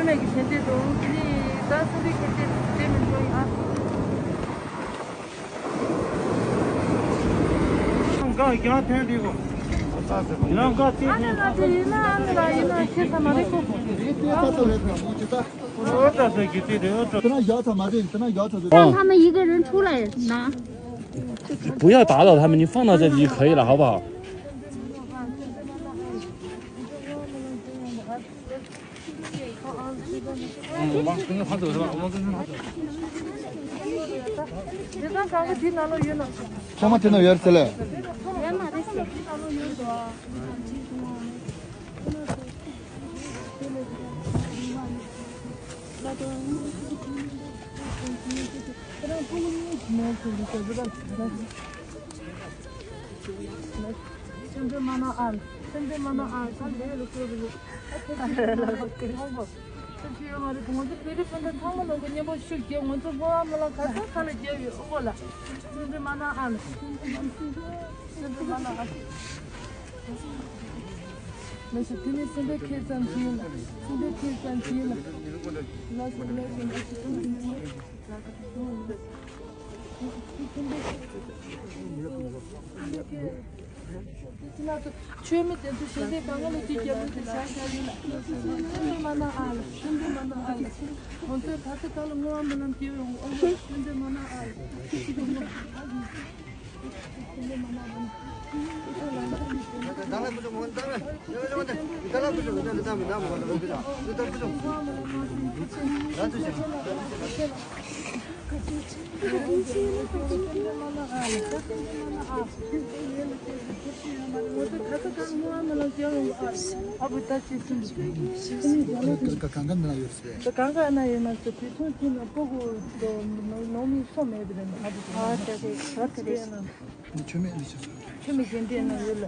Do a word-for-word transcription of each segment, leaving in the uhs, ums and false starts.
ཞལ་འདེབས་འགྲོ་འོང་དེ་ནི་ད་སེམས་པའི་སྐད་ཆ་དེ་མི་འགྲོ་ཡིན་ཨ། ཁང་གང་ཡང་ཐོན་དུས་གོ། ཡིན་ན་ག་ཚིག་ཨ་ནི་ལ་དེ་ཡིན་ན་ཨ་ནི་ལ་ཡིན་ན་ཁྱེད་ཚ་མ་རེད་གོ། ཨོ་ད་ཟེར་གི་དེ་རེད་ཨོ་ད། 让他们一个人出来拿。不要打扰他们，你放到这里就可以了，好不好？ ཚང་མ་དེ་ན་ཡོད་ཟེར་ལེ། སེམས་ཁྲལ་མ་གནང་ཨ། སེམས་ཁྲལ་མ་གནང་ཨ། ད་ལས་ལ་བསྐུར་བ་ཡོད། ཨ་ལས་ལ་བསྐུར་བ་ཡོད། སེམས་ཁྲལ་ཡོད་མ་རེད། ང་ཚོ་བོད་རིགས་སྤུན་ཟླ་ཚང་མ་ལ་གོ་སྙན་པོ་ཞུ་རྒྱུ་ང་ཚོ་སྔོན་མ་ལ་ག་ས་ག་ལ་རྒྱབ་ཡོད་ཨོ་གོ་ལ། སེམས་ཁྲལ་མ་གནང་ཨ་ལ། སེམས་ཁྲལ་མ་གནང་ཨ། ལགས་སོ་དེ་ནི་སེམས་ཁྲལ་ཁེལ་ཙམ་གྱིས་ལ། སེམས་ཁྲལ་ཁེལ་ཙམ་གྱིས་ལ། ལགས་སོ་ལགས་སོ་ལགས་སོ། མཆོད་མེ་དེ་ཚོ་ཞལ་འདེབས་གང་ག་ལ་དུས་རྒྱབ་ལོ་དེ་བྱ་བྱ་ཡིན་ལ། སེམས་ཁྲལ་མ་གནང་ཨ་ལ། སེམས་ཁྲལ་མ་གནང་ཨ་ལ། ང་ཚོའི་ག་ས་ག་ལ་བསྔོ་བ་སྨོན་ལམ་སྐྱེལ་ཡོང་ཨོ་ལ། སེམས་ཁྲལ་མ་གནང་ཨ་ལ། གང་ག་ན་ཡོད་ཟེར། གང་ག་ན་ཡོད་མ་ཟེར། དུས་ཐུང་ཐུང་ན་སྤུ་གུ་ནང་མི་སོ་མེད་པ་རེད། ཨ་ཅག་གི་བར་དེ་རེད། མཆོད་མེ་ནི་ཆེ་སོང་། མཆོད་མེ་གཞན་དེ་ན་ཡོད་ལ།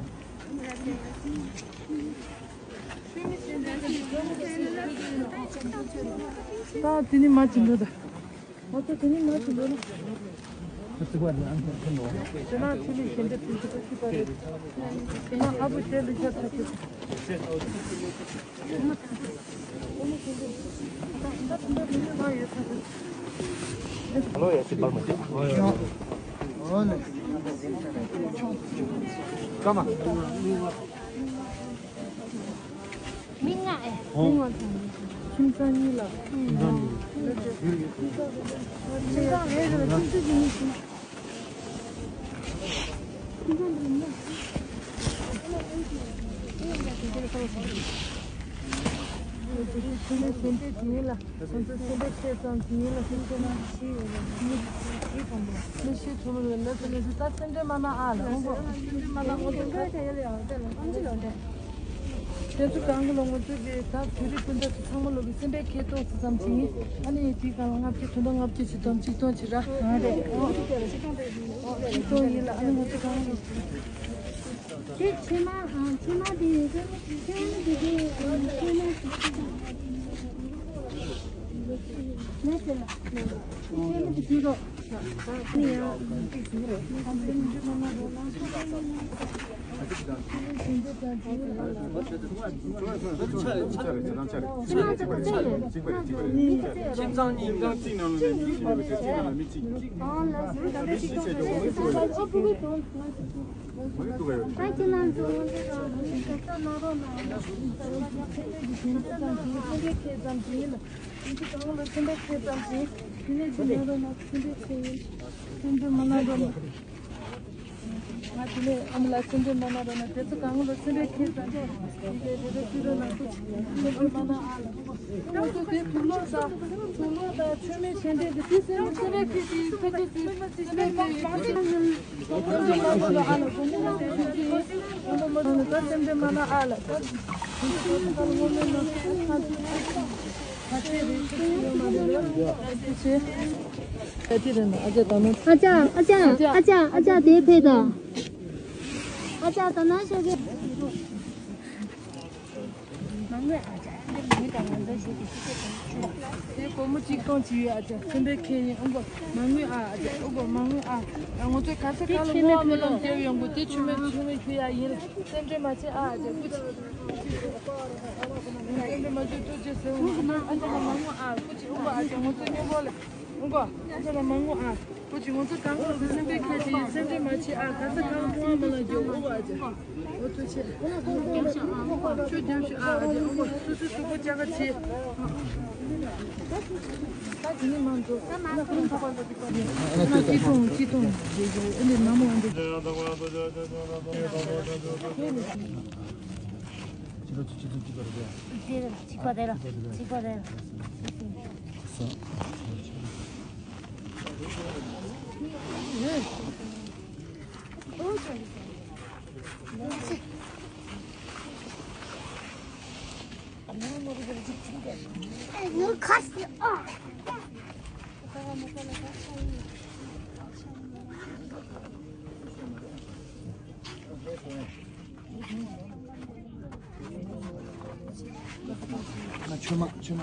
ད་དེ་ནི་མ་ཅི་འདོད་ད། ང་ཚོ་དེ་ནི་མ་ཅི་འདོད་ན། དེ་ན་ཆུ་ལི་གཞན་དེ་དུས་ཚོད་ཅི་པ་རེད། དེ་ན་ཨ་བུ་དེ་ལི་ཆ་ཐག་གི། མི་ལྔ་ཨེ། ཁྱིམ་ཚང་གཉིས་ལ། ཁྱིམ་ཚང་གཉིས། ཁྱིམ་ཚང་རེ་རེ་ལ་ཁྱིམ་ཚང་གཉིས་ཤིག་ཁྱིམ་ཚང་གཉིས། ཁྱིམ་ཚང་གཉིས། ཁྱིམ་ཚང་གཉིས་ལ། ང་ཚོ་སེམས་པའི་ཁྲལ་ཙམ་གྱིས་ཡིན་ལ་སེམས་ཁྲལ་གནང་ཤེས་ཡོད་ལ། མི་ཤེས་ཐུབ་མི་རེད་ལ་ཟེར་ལ་ཟེར། ད་སེམས་ཁྲལ་མ་གནང་ཨ་ལ་འོང་གོ། སེམས་ཁྲལ་མ་གནང་འོང་གོ། ད་ཁྱེད་ཚོ་གང་གི་ལོ་ང་ཚོ་གི་ད་བོད་རིགས་སྤུན་ཟླ་ཚོ་ཚང་མ་ལོ་གི་སེམས་པའི་ཁྲལ་ཏོག་ཙམ་ཙམ་གྱིས་ཡིན། ཨ་ནི་དེའི་སྒང་ལ་ལྔ་བརྒྱ་དོན་དག་ལྔ་བརྒྱ་ཅིག་དང་ཅིག་སྟོན་ཅིག་ར། ཨ་རེད། ཅིག་སྟོན་ཡིན་ལ། ཨ་ནི་ང་ཚོ་གང་གི་ལོ། དེ་ཕྱེ་མ། ཨ། ཕྱེ་མ་དེ་ཡིན་ཟེར། ཕྱེ་མ་དེ་དེ་ཕྱེ་མ། ལས་ཟེར་ལ། ཕྱེ་མ་དེ་དེ་རོ། ནི་ཡང་། ཁྱིམ་ཚང་གཉིས་ཀྱང་གཅིག་ནང་ལ་མི་གཅིག་ཡོད་པའི་གཅིག་ནང་ལ་མི་གཅིག་ང་དེ་ནས་ཨ་མ་ལ་སེམས་ཁྲལ་མ་གནང་རོགས་གནང་། དེ་ཚོ་གང་ལ་སེམས་ཁྲལ་ཁྱེད་ཙམ་ཞིག་དེ་གའི་རེ་རེ་ཅི་རེ་ལ་སེམས་ཁྲལ་མ་གནང་ཨ་ལ། ང་ཚོ་དེ་དུག་སློག་དང་དུག་སློག་དང་མཆོད་མེ་ཞལ་འདེབས་ཀྱི་དེ་སེམས་སེམས་ཁྲལ་ཁྱེད་ཀྱི་ཕ་གི་དེ་སེམས་ཁྲལ་ཁྱེད་ཀྱི་ཨ་ལ། སེམས་ཁྲལ་མ་གནང་ཨ་ལ། ད་སེམས་ཁྲལ་མ་གནང་ཨ་ལ། ད་སེམས་ཁྲལ་མ་གནང་ཨ་ལ། ཨ་ཅག་ཨ་ཅག་ཨ་ཅག་ཨ་ཅག་དེ་ཕེབས་དང་། ཨ་ཅག་ད་ནང་ཤོག་གི། མ་ངུས་ཨ་ཅག་འདི་མི་དང་ང་ཚོ་ཞིག་གི་ཤི་ཁེ་དང་། དེ་སྒོར་མོ་གཅིག་སྟོང་གཅིག་ཡོད་ཨ་ཅག་སེམས་པའི་ཁེ་ཡིན་ཨ་མགོ། མ་ངུས་ཨ་ཨ་ཅག་ཨ་མགོ་མ་ངུས་ཨ། ང་ཚོ་ག་ས་ག་ལ་བསྔོ་བ་སྨོན་ལམ་བརྒྱབ་ཡོང་གི་དེ་མཆོད་མེ་མཆོད་མེ་ཁྱོད་ཡ་ཡིན། སེམས་ཁྲལ་མ་བྱེད་ཨ་ཨ་ཅག་སྐུ་མཁྱེན། སེམས་ཁྲལ་མ་བྱེད། ཐུགས་རྗེ་ཆེ། ཨ་ཅག་ལ་མ་ངུ་ཨ། སྐུ་མཁྱེན། ཨུ་གོ། ཨ་ཅག་ང་ཚོ་མཉམ་པོ་ལ། ཨུ་གོ། ཨ་ཅག་ལ་མ་ངུ་ཨ། སྐུ་མཁྱེན། ང་ཚོ་གང་ག་ལ་སེམས་ཁྲལ་ཁྱེད་ཀྱིས་སེམས་ཁྲལ་མ་བྱེད་ཨ། ག་ས་གང་སྤོང་བ་མ་ལ་རྒྱུ། ཨུ་གོ། ཨ་ཅག་ཨོ་ཐུགས་རྗེ་ཆེ། ཁྱོད་རྒྱབ་ཤོག་ཨ། ཨ་ཅག་ཨུ་གོ། སོ་སོའི་གཟུགས་པོ་སྐྱོ་ག་བྱེད། ད་དེ་ནས་མ་འགྲོ། ཨ་ཅག་སྐྱིད་ཐོང་སྐྱིད་ཐོང་། ཨ་ནི་མ་མོ་འདི། གཅིག་པ་དེ་ལ། གཅིག་པ་དེ་ལ། ཆོས་མ་ཆོས་མ།